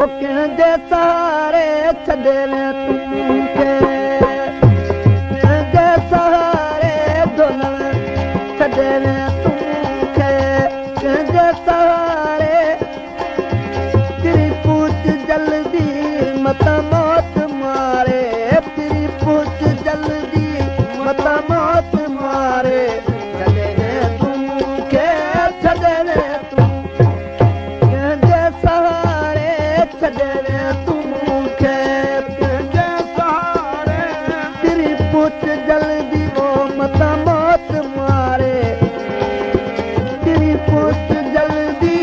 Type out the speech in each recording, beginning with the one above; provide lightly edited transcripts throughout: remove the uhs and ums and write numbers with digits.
ڪنهن جي سهاري ڇڏي تون مون کي، ڪنهن جي سهاري ڍولڻ ڇڏي تون مون کي، ڪنهن جي سهاري تيري پوچ جلدي متان موت ماري، تيري پوچ جلدي متان موت ماري، ڇڏي تون مون کي، ڇڏي تون ڪنهن جي سهاري، ڇڏي تون مون کي، ڪنهن جي سهاري تيري پوچ جلدي او متان موت ماري، تيري پوچ جلدي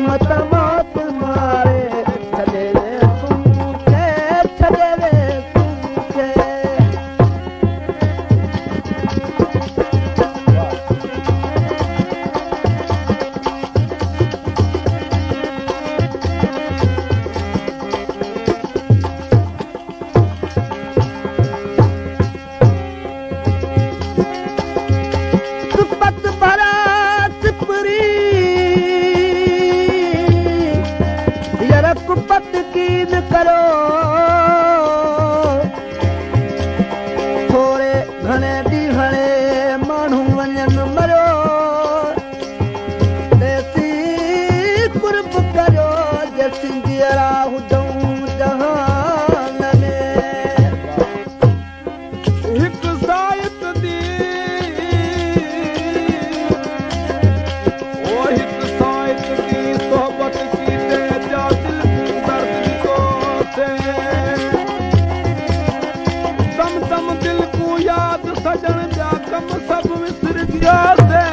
متان موت ماري، ڇڏي تون مون کي، ڇڏي تون مون کي. سپت ڀرا سپري يار ڪپت ڪين ڪرو، ٿوري گهڻي ڏينهڙي ماڻهو وڃن مريو، تيسين قرب ڪريو جيسين جيئرا هجون جهان ۾. هڪ سائت the, او هڪ سائت the صحبت ڪيتي جا دل کون درد ڏتوسي، دم دم دل کون ياد سجڻ جا ڪم سڀ وسر گياسي،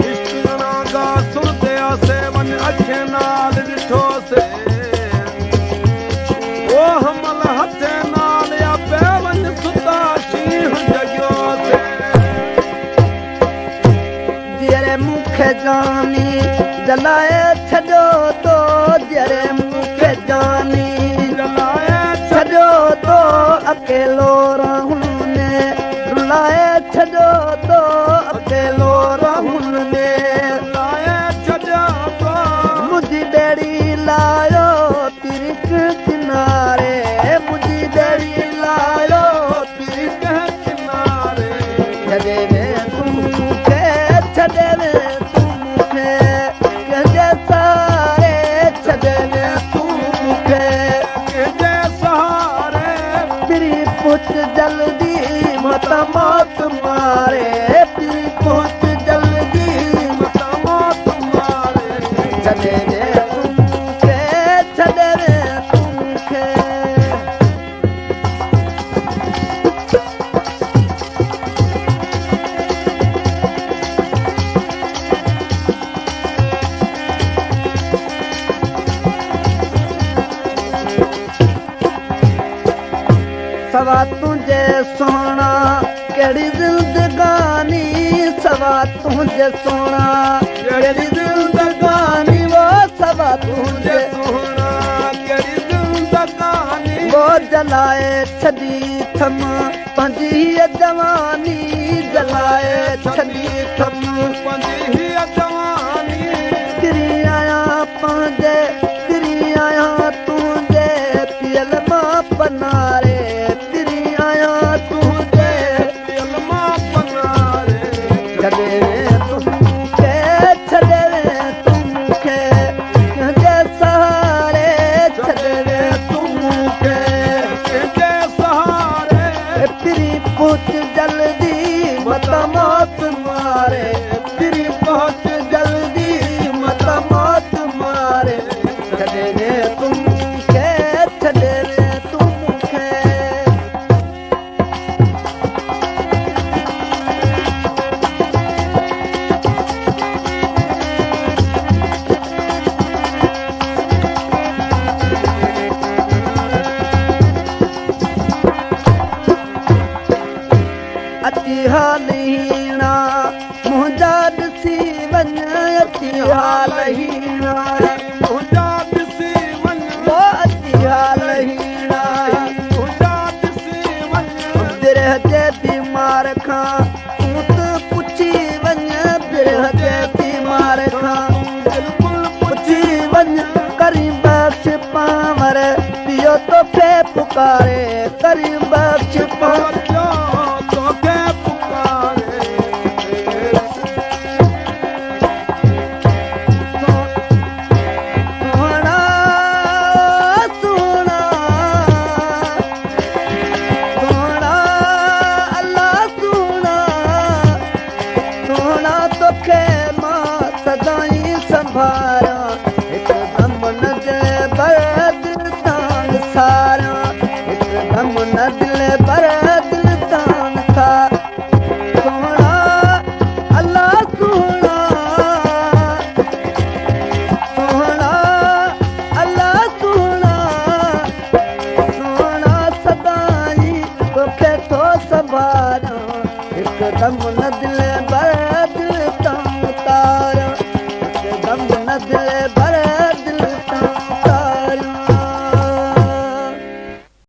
عشق اڻانگا سڻدي آسي ون اکين نال ڏٺوسي، او حمل هٿي نال آپي ون ستا شينهن جڳيوسي. جيئري مون کي جاني جلائي ڇڏيو تو، جيئري مون کي جاني جلائي ڇڏيو تو، اڪيلو رهڻ ۾ رلائي ڇڏيو تو، اڪيلو رهڻ ۾ جلائي ڇڏيو تو، منهنجي ٻيڙي لايو ترڪ ڪناري، منهنجي ٻيڙي لايو تير ڪنهن ڪناري، ڇڏي وي تون مون کي، ڇڏي وي تون مون کي، ڪنهن جي سهاري ڇڏي وي تون مون کي، ڪنهن جي سهاري تيري پوچ جلدي متان موت ماري، تيري پوچ جلدي متان موت ماري، ڇڏي وي تون مون کي، ڇڏي وي تون مون کي. سوا تنهنجي سهڻا ڪهڙي زندگاني، سوا تنهنجي سهڻا ڪهڙي زندگاني، وو سوا تنهنجي سهڻا ڪهڙي زندگاني، وو جلائي ڇڏي ٿم پنهنجي هيءَ جواني، جلائي ڇڏي ٿم پنهنجي هيءَ جواني، تري آهيان پنهنجي، تري آهيان تنهنجي پيل مان پناري، تري آهيان تنهنجي پيل مان پناري، ڇڏي تون مون کي، ڇڏي تون مون کي، ڪنهن جي سهاري ڇڏي تون مون کي، ڪنهن جي سهاري تري پوچ جلدي متان موت ماري، تري پهچ جلدي پڪاري، ڪريم بخش پنهنجو توکي پڪاري. سهڻا سهڻا سهڻا الله سهڻا، سهڻا توکي مان سدائين سنڀاريان، هڪ دم نه دل بر دل تان ساريان، هڪ دم نه دل بر دل تان سا. سهڻا الله سهڻا، سهڻا الله سهڻا، سهڻا سدائين توکي ٿو سنڀاريان، هڪ دم نه